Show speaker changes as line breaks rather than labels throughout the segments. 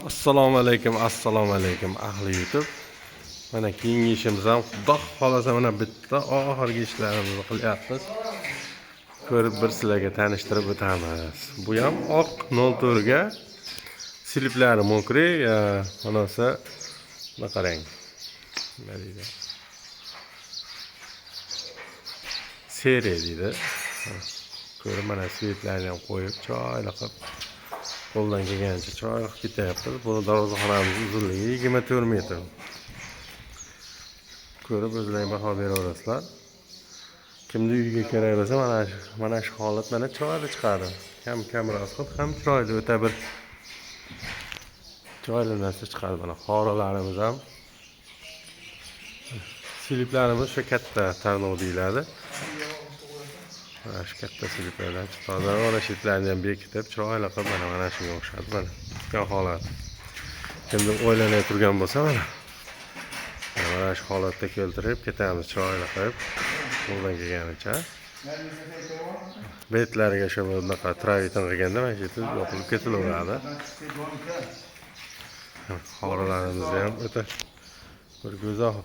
Assalomu alaykum, assalomu alaykum ahli YouTube. Mana keyingi ishimiz ham xudo xohlasa mana bitta oxirgi ishlarimizni qilyapmiz. Ko'rib bir sizlarga tanishtirib o'tamiz. Bu ham oq 04 ga sliplari мокрый, manasi buni qarang. Nima deydi? Seriya deydi. Ko'rib mana svetlarni ham qo'yib, chiroyli qilib qo'ldan kelganicha chiroyli qilib ketyapmiz. Buni darvozaxonamiz uzunligi 24 metr. Ko'rib o'zlaring baho beraverasizlar. Kimni uyiga kerak bo'lsa, mana shu holat mana chiroyli chiqadi. Ham kamroq qilib, ham chiroyli o'ta bir chiroyli narsa chiqadi. Mana xorilarimiz ham sliplarimiz o'sha katta tarnov deyiladi. Mana shu katta sliplardan chiqadi. Mana shitlarni ham bekitib, chiroyli qilib mana shunga o'xshadi mana. Chiqqan holat. Kimdir o'ylanay turgan bo'lsa mana. Mana shu holatda keltirib ketamiz chiroyli qilib, qo'ldan kelganicha. Betlariga shu bunaqa travitin qilganda mana shu yerda yopilib ketilaveradi. Xorilarimizni ham o'ta bir go'zal.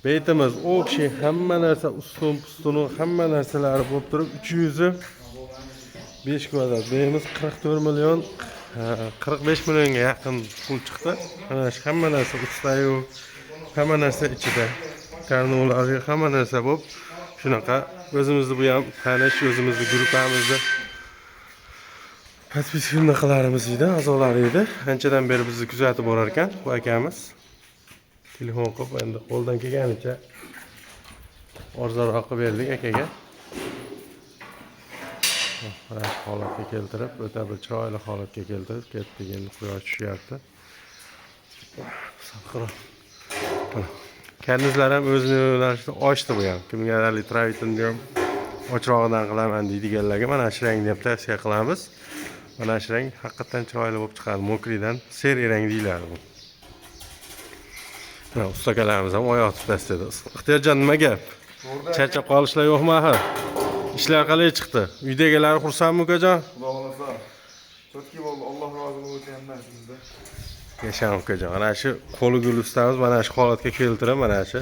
Betimiz общий hamma narsa ustun pustuni hamma narsalari bo'lib turib 305 kvadrat. Beyimiz 44 million 45 millionga yaqin pul chiqdi. Mana shu hamma narsa ustayu hamma narsa ichida. Karnovlari hamma narsa bo'lib shunaqa o'zimizni bu ham tanish, o'zimizni gruppamizni подписчик edi, a'zolari edi. Anchadan beri bizni kuzatib borar ekan bu akamiz. Telefon qilib endi qo'ldan kelganicha arzonroq qilib berdik akaga. Mana shu holatga keltirib, o'ta bir chiroyli holatga keltirib ketdik. Endi quyosh tushyapti. Salqinroq. Karnizlar ham o'zini yo'nalishida ochdi bu ham. Kimga travitinni ham ochrog'idan qilaman deydiganlarga mana shu rangni ham tavsiya qilamiz. Mana shu rang haqiqatdan chiroyli bo'lib chiqadi. Мокрый dan серый rang deyiladi bu. Mana ustakalarimiz ham oyoq tutadi. Ixtiyorjon, nima gap? Charchab qolishlar yo'qmi axir? Ishlar qalay chiqdi? Uydagilar xursandmi, ukajon?
Xudo xohlasa. Чётки bo'ldi. Alloh rozi bo'lsin hammasizda.
Yashang, ukajon. Mana shu qo'li gul ustamiz mana shu holatga keltirib, mana shu.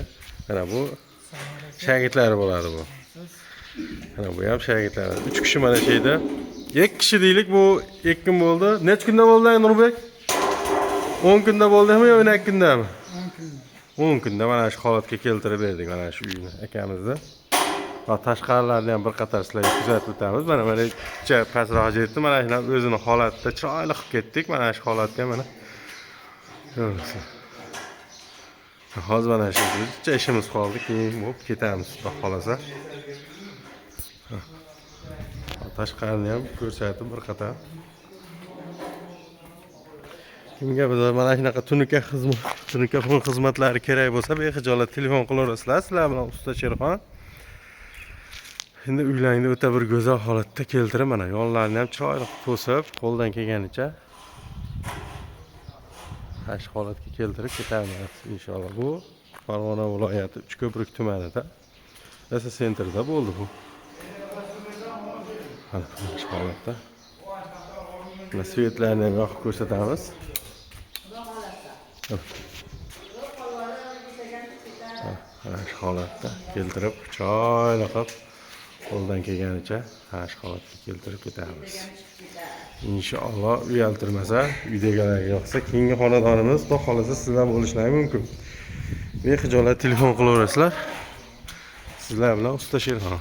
Mana bu shogirdlari bo'ladi bu. Mana bu ham shogirdlari. 3 kishi mana shu yerda. 2 kishi deylik, bu 2 kun bo'ldi. Necha kunda bo'ldi, Nurbek? 10 kunda bo'ldimi yo 12 kundami? 10 kunda mana shu holatga keltirib berdik mana shu uyni akamizni. Va tashqarilarni ham bir qator sizlarga kuzatib o'tamiz. Mana picha pastroq jetdi. Mana shular o'zini holatida chiroyli qilib ketdik. Mana shu holatga mana. Ko'rasiz. Hozir mana shu bitta ishimiz qoldi, keyin bo'lib ketamiz, xudo xohlasa. Tashqarini ham ko'rsatib bir qator. Kimga biz mana shunaqa tunuka xizmat, tunuka fon xizmatlari kerak bo'lsa, bexijolat telefon qilaverasizlar. Sizlar bilan usta Sherxon. Endi uylarni o'ta bir go'zal holatda keltirib, mana yonlarini ham chiroyli qilib to'sib, qo'ldan kelganicha mana shu holatga keltirib ketamiz inshaalloh. Bu Farg'ona viloyati Uchko'prik tumanida, Rosa sentrda bo'ldi bu. Mana shu holatda. Mana svetlarni ham yoqib ko'rsatamiz. Mana shu holatda keltirib, chiroyli qilib qo'ldan kelganicha mana shu holatga keltirib ketamiz. Inshaalloh uyaltirmasa, uydagilarga yoqsa, keyingi xonadonimiz xudo xohlasa sizlar bo'lishlari mumkin. Bexijolat telefon qilaverasizlar. Sizlar bilan usta Sherxon.